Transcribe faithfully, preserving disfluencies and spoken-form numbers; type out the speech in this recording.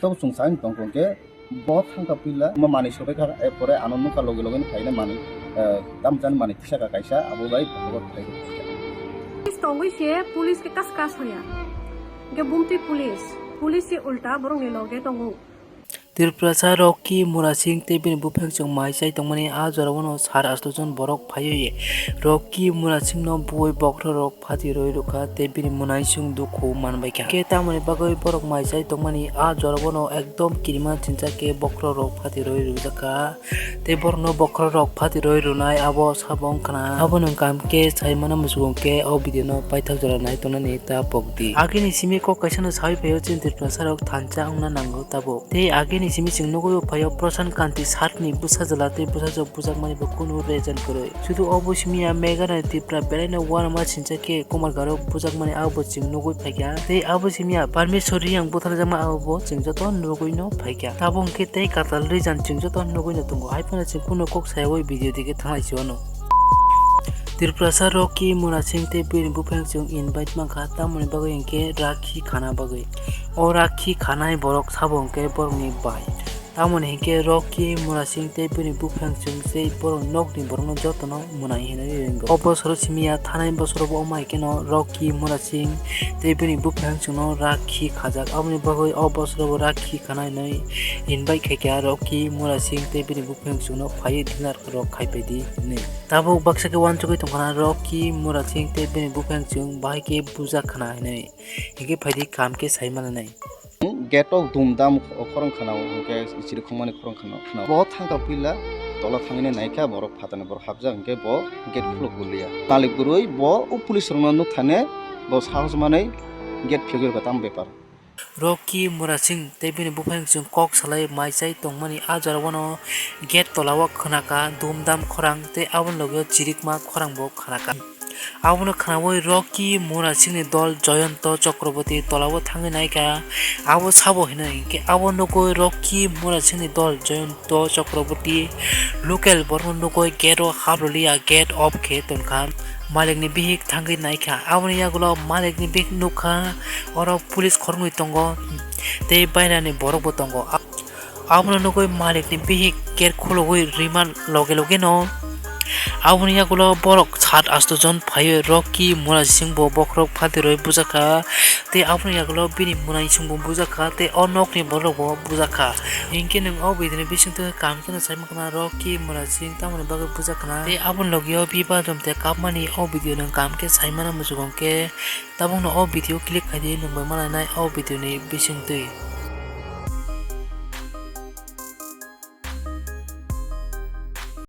Tok chwng sa wng tong khe bo thangka pila ma manwi sobai kha, e pore ano nukha logi logi no phaina manwi, eh, tamjani manwi thisa kha kaisa abo bai bokhorok thai. Police tongwi se police khe kas kas hoya. Hwnkhe bumtwi police, police se ulta borokni loge tongo. Tripurasa Rocky Murasing tei bini buphang chwng mai chai tongmani a jorao no sar asto jon borok phaiwi Rocky Murasing no buwi bokhorok phati rwi rwkha tei bini mwnaising dukhu manbaikha. Khe tamoni bagwi borok mai chai tongmani a jorao no ekdom kirima chincha khe bokhorok phati rwi rwjakha. Tei borokno bokhorok phati rwi rwnai abo sabo wngkha na. Abono wngkha khe sai mano muchungo khe o video no paithak jora nai tongnani ta pokdi. Agini simi kok kaisa no sawi phaio chini Tripura sarok thansa wngna nango tabuk. Tei agini simi chwng nugwi phaio Prasant Kanti Satni bwsajwla tei bwsajwk bujakmani bo kunu reason kwrwi. Sudu obo simi ya Meghalaya Tripura belaino uanama sincha khe Kumar Garo bujakmani abo chwng nugwi phaikha. Tei abo simi ya Parmeshwar Reang butharjakma abo bo chwng joto nugwi no phaikha. Tabuk hwnkhe tei kwtal reason chwng joto nugwi no tongo. Hai phano chwng kunu kok sayawi video digi thanglai si wano. Tripurasa Rocky Murasing tei bini buphang chwng invite mankha, tamoni bagwi hwnkhe rakhi khana bagwi. O rakhi khanai borok sabo hwnkhe borokni bai. Tamoni hinkhe Rocky Murasing tei bini buphang chwng tei borok nokni borokno jotono mwnai hinwi ringo. O bosoro simi ya thanai bosorobo wngma hinkhe no Rocky Murasing tei bini buphang chwngno rakhi khajak. Aboni bagwi o bosorobo rakhi khanai hinwi invite khaikha Rocky Murasing tei bini buphang chwngno phaiwi dinner rok khaipaidi hinwi. Tabuk baksa khe uansugwi tongkhana Rocky Murasing tei bini buphang chwng bahai khe bujakhana hinwi. Hinkhe phaidi kam khe sai mananai. Gate o dum dam khorang khana o, hinkhe chiri khongmani khorang khana o. Bo thangka pila tola thangwi naikha borok phatani borok hapjak hinkhe bo gate khuluk goliya. Malik bwrwi bo o police rokno nukthane bo sahos manwi gate phegwi rwkha tamo bepar. Rocky Murasing tei bini buphang chwng kok salai mai chai tongmani a jorao no gate tola o khwnakha dum dam khorang tei aboni logi o chirikma khorang bo khwnakha. Abono khnaui Rocky Murasingni dol Joyonto Chakraborty tolao thangwi naikha. Abo sabo hino hinkhe abo nugui Rocky Murasingni dol Joyonto Chakraborty local borokno nugui gate o haprwliya gate off khe tongkha. Malikni bihik thangwi naikha. Aboni yagulo malikni bihik nukha oro police khoroknwi tongo tei bairani borokbo tongo. Abono nugui malikni bihik gate khulugui rima loge loge no aboni yagulo borok sat asto jon phaiwi Rocky Murasing bo bokhorok phatirwi bujakha tei aboni yagulo bini mwnaising bo bujakha tei o nokni borok bo bujakha. Hinkhe nwng o video ni bisingtwi kaham kheno saimang khna Rocky Murasing tamoni bagwi bujakha na tei aboni logi o biba jom tei kapmani o video nwng kaham khe saimano muchukgo khe tabukno o video click khaidi nwng bai malainai o video ni bisingtwi.